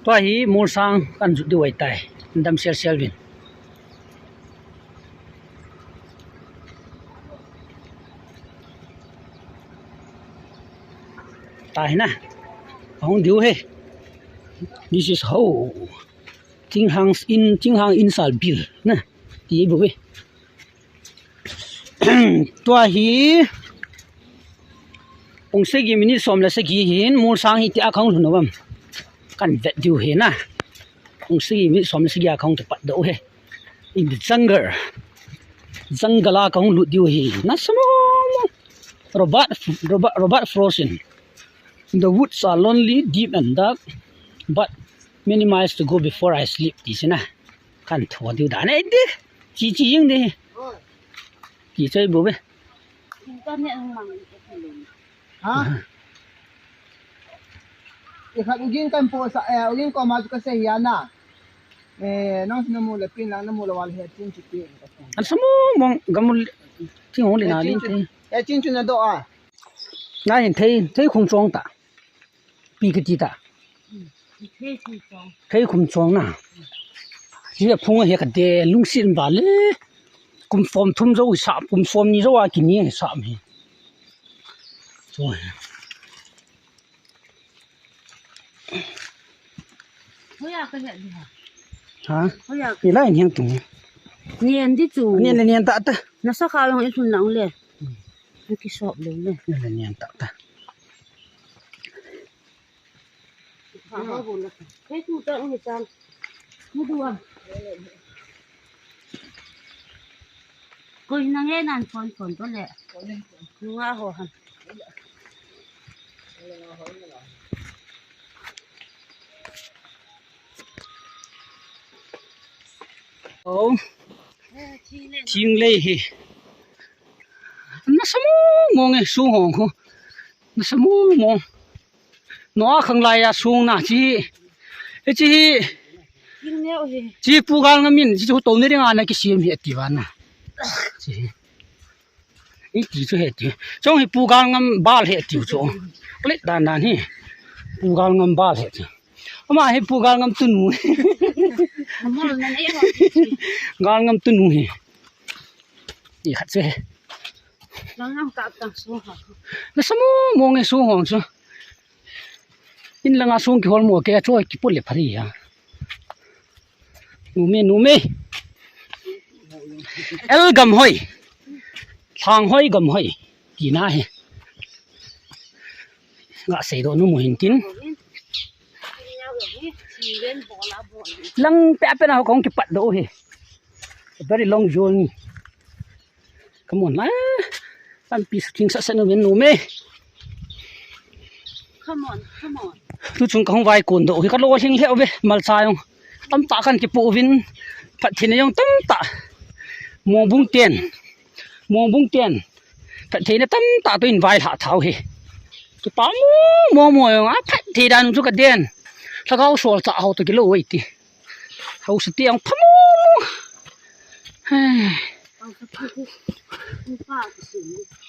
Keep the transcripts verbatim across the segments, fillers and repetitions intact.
Tua hi Molsang kan jot diu ahitai. Dam sel sel uvin. Tahi na. Hung diu ahi. This is how Chinghang in, Chinghang in shall build na. Ti bou ve. Tua hi pung sagi minute som le sagi hin Molsang hi tia kahung lhun nom am. Kan vet diu ahi na. Pung sagi minute som le sagi a kahung kipat diu ahi. In the jungle. Jungle a kahung lut diu ahi. Nasa mo mo. Robot, Robot, Robert Frost in. The woods are lonely, deep and dark, but many miles to go before I sleep. Ti chu na. Kan tho diu dan ahi ti. Chi chi jing di. Ti chu bou ve. Internet hung mang. Ha? Ikhat ugin kan po sa, eh, ugin ko ma chu ka sei ya na. Eh, nang sina mu le pin lang na mu le wal he chin chu pi. An sa mo mong gamul ti hong le na lin te. Eh, chin chu na do a. Na hin thei, thei khum chong ta. Pi kiti ta. Thei khum chong na. Chi a phung he ka de lungsin ba le. Kum som thum jo sa, kum som ni jo a kini sa mi. Choi. Hoiya ka le di ha. Ha? Hoiya. Ni lai niang tung. Nian di chu. Nian le nian ta ta. Nasa kha long i sun lang le. Ni ki sop le le. Nian le nian ta ta. Ha ha bol la. Hei tu ta ong chan. Mu du a. Koi na nge nan phone phone to le. Nunga ho han. Oh. Thing lei hi. Nasa mo mo nge sung hong khu. Nasa mo mo. Noah khang lai a sung na chi. E chi hi. Chi pu gal ngam in chi chu to ne ring a na ki siam hi ati va na. Chi hi. I ti chu he ti. Chong hi pu gal ngam bal he ti chu. Plate dan dan hi. Pu gal ngam bal he ti. Ama hi pu gal ngam tunu. Gal ngam tunu hi. Ti khat chu he. Lang ngam ka tang su ha. Nasa mo mo nge su hong chu. In langa sung kihol mo ke a choi kiput le phari a. Nume, nume. El gam hoi. Lhang hoi gam hoi. Kina he. Nga sei do nu mu hin tin. Lang pe pe na ho kong kipat do he. A very long journey. Come on, ah. Lampi shooting sa sa nu men nu me. Come on, come on. Tu chung ka hung vai kun do hi ka lo hling lheh ve mal cha jong. Tam ta kan kipu vin. Phat thina jong tam ta. Mo bung ten. Mo bung ten. Phat thina tam ta tu in vai lha thau hi. Kipa mo mo mo jong a phat thei dan chu ka den. Lhagao sol cha ho to kilo wei ti. Hausa te ang phamo.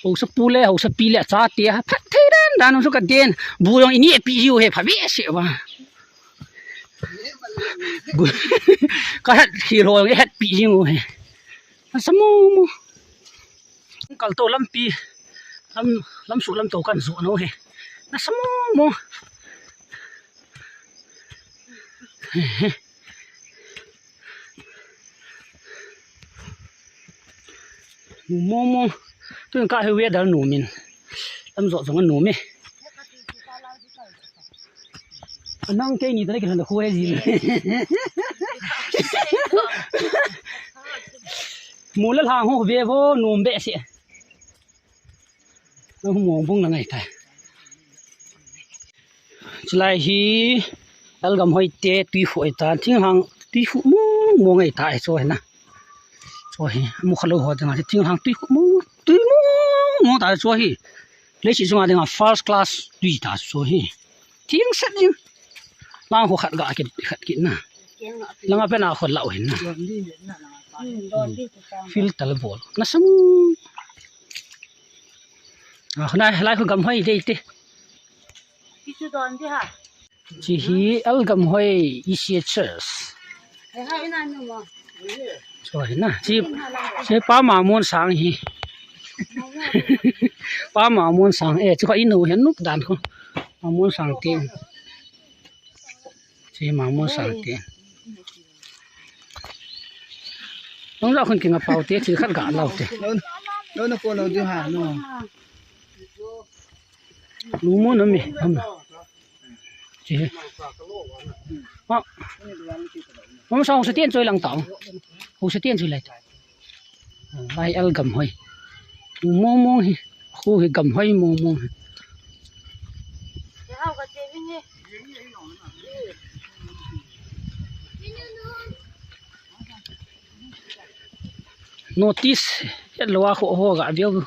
Hausa pu le, hausa pi le, cha te ha, phat thei dan, dan su ka den. Bu jong ini pi hiu he, pha be se wa. Ka hat khi lo jong hat pi hiu he. Sa mo mo. Kal to lampi, lam, lam su lam to kan su no he. Na sa mo mo. He, he. Mo mo. Tu ka he we dal no min. Lam zo zo no me. Nang ke ni ta le ke na khu he ji. Mo le lang ho ve vo no be se. Nang mong bung na ngai ta. Chulai hi algam hoi te tui khu ai ta, thinghang tui khu mong mong ai ta, ai cho hi na. Cho hi, mu kha lo ho ding a, thinghang tui khu mong, tui mong mong ta cho hi. Leiset chunga ding a first class tui ta cho hi. Thing set ding. Lang khu khat ga kit, khat kit na. Langa pe na khu lau hin na. Filter bol. Na sum. Ah, na lai khu gam hoi dei te. Kichu don di ha. Chi hi L. Gamhoi E C A Church. Choi na, chi, chi pa Mamon sang hi. Pa Mamon sang, eh, chi ko inu hian nuk dan ko. Mamon sang te. Chi Mamon sang te. Nong za khun kinga pau te, chi khat ga lau te. Lo, lo na ko lo di ha, no. Lu mo na mi, am. Chi. Ma. Mam sa hung sa tien choi lang tau. Hung sa tien choi lai tau. Lai L. Gamhoi. Lu mong mong hi. Khu hi Gamhoi mong mong hi. Notice. Yat lo a khu ho ga view.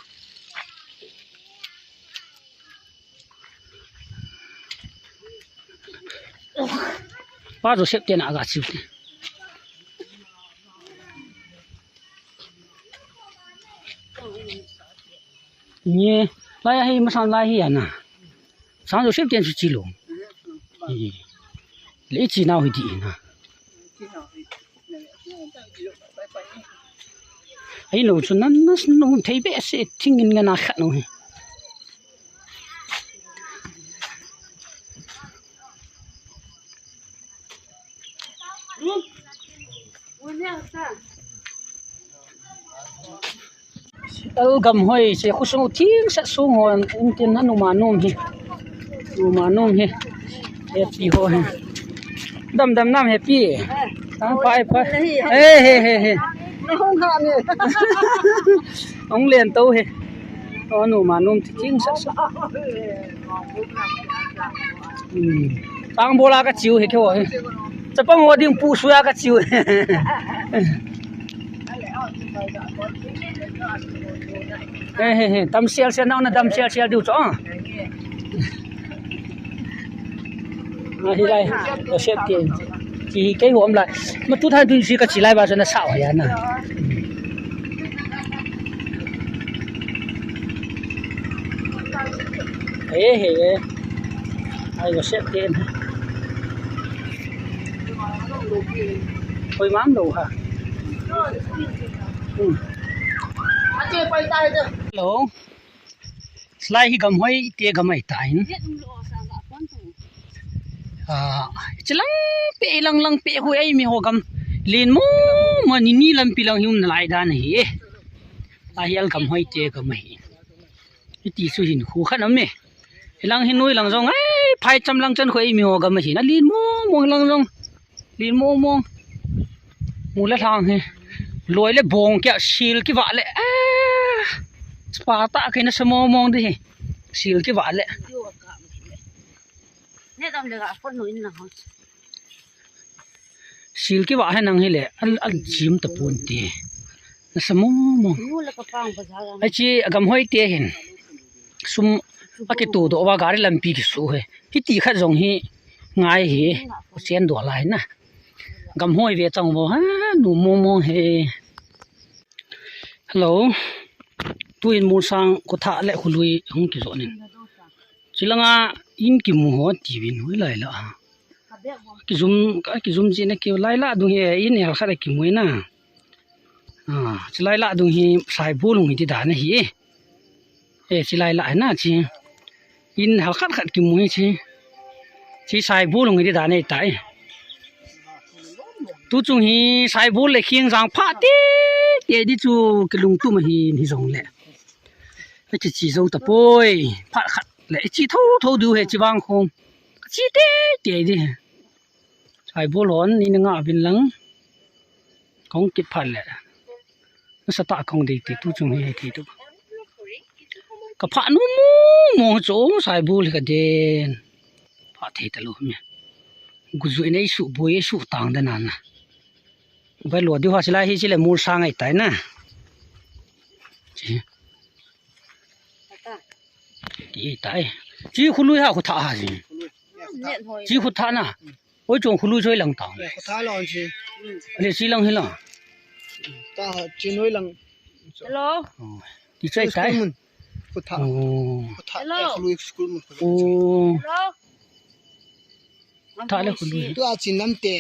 Pa Joseph te na ga chiu te. Ni, lai hi, masan lai hi ana. San Joseph te chu chi lo. Eh, le chi nau hi di na. Ai no chu nan nas no thei be se thing in nga na khat no hi. L. Gamhoi, chi khosung thing set sung hon, in tin na numa num hi. Numa num hi. Happy ho hi. Dam dam nam happy. Tang pai pai. He he he he. Hung len to he. O numa num thing set sung. Hmm. Tang bola ka chiu he kyo he. Chapang ho ding pu suya ka chiu. He he he. Dam sial sial nau na dam sial sial diu cho. Ah, hi lai. Ka sep ke. Chi kei hom lai. Ma tu than tu si ka chi lai ba so na sa wa ya na. He he he. Ai, Joseph ten. Hoi mam lo ha. Hmm. Hello. Lai hi Gamhoi te gam ai ta in. Ah, chilang pe lang lang pe hu ai mi ho gam. Lin mo mo ni ni lampi lang hi um na lai dan hi. Lai hi L. Gamhoi te gam ai. Hiti chu hin khu khat am e. Hilang hin noi lang jong, ai, phai cham lang chan khu ei mi ho gam ahin. A lin mong mong lang jong. Lin mong mong. Mu le lhang hi. Loi le bong kia sil ki va le. Ah, pa ta ke na sa mong mong de hi. Sil ki va le. Ne dam le ga phone no in na ho. Sil ki va he nang hi le, al, al jim ta pun ti. Na sa mo mo. Nu le ka pang bazar ang. Ai chi Gamhoi te hin. Sum a ki tu do wa gari lampi ki su he. Hiti khat jong hi ngai hi. Ko chen do lai na. Gamhoi ve chang mo ha, nu mo mo he. Hello. Tu in Mulsang Khotha le Khului hung ki jo nin. Chilanga in ki mu ho ti vin hui lai la. Kijum, kijum ji na ki lai la dung hi in hel khat a kimu na. Ah, chi lai la dung hi Saibol hung hi ti dan ahi. Eh, chi lai la na chi. In hel khat khat kimu hi chi. Chi Saibol hung hi ti dan ahi tai. Tu chung hi Saibol le Khingjang pha ti, ti di chu kilungtum ahi ni jong le. Ka chi chi zo ta poi. Pha khat le chi tho tho du he chi vang khom. Ka chi te te di. Saibol hon ni na nga vin lang. Kong kit phat le. Na sa ta kong dei ti tu chung hi he ti tu. Ka pha nu mu mu chu Saibol ka den. Pha thei ta lo mi. Gu zu nei su boi su tang da na na. Bai lo di ha chi lai hi chi le Mulsang ai tai na. Chi. Ti tai. Chi Khului ha Khotha ha chi. Chi Khotha na. Oi chong Khului choi lang tang. Khotha lo chi. Ale chi lang hi la. Ta chi noi lang. Hello. Oh. Ti choi tai. Khotha. Oh. Khotha. Hello. Khului school mun. Oh. Hello. Tha le khu lui. Tua chin lam te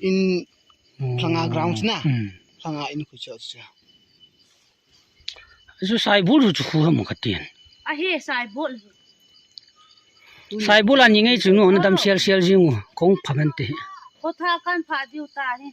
in Lhanga ground na. Hmm. Lhanga in khu cho cho. Chu Saibol chu khu ham ka tin. A hi Saibol. Saibol a ni ngai chu nu na dam sial sial jing u. Kong pha men te. Ko tha kan pha diu ta ni.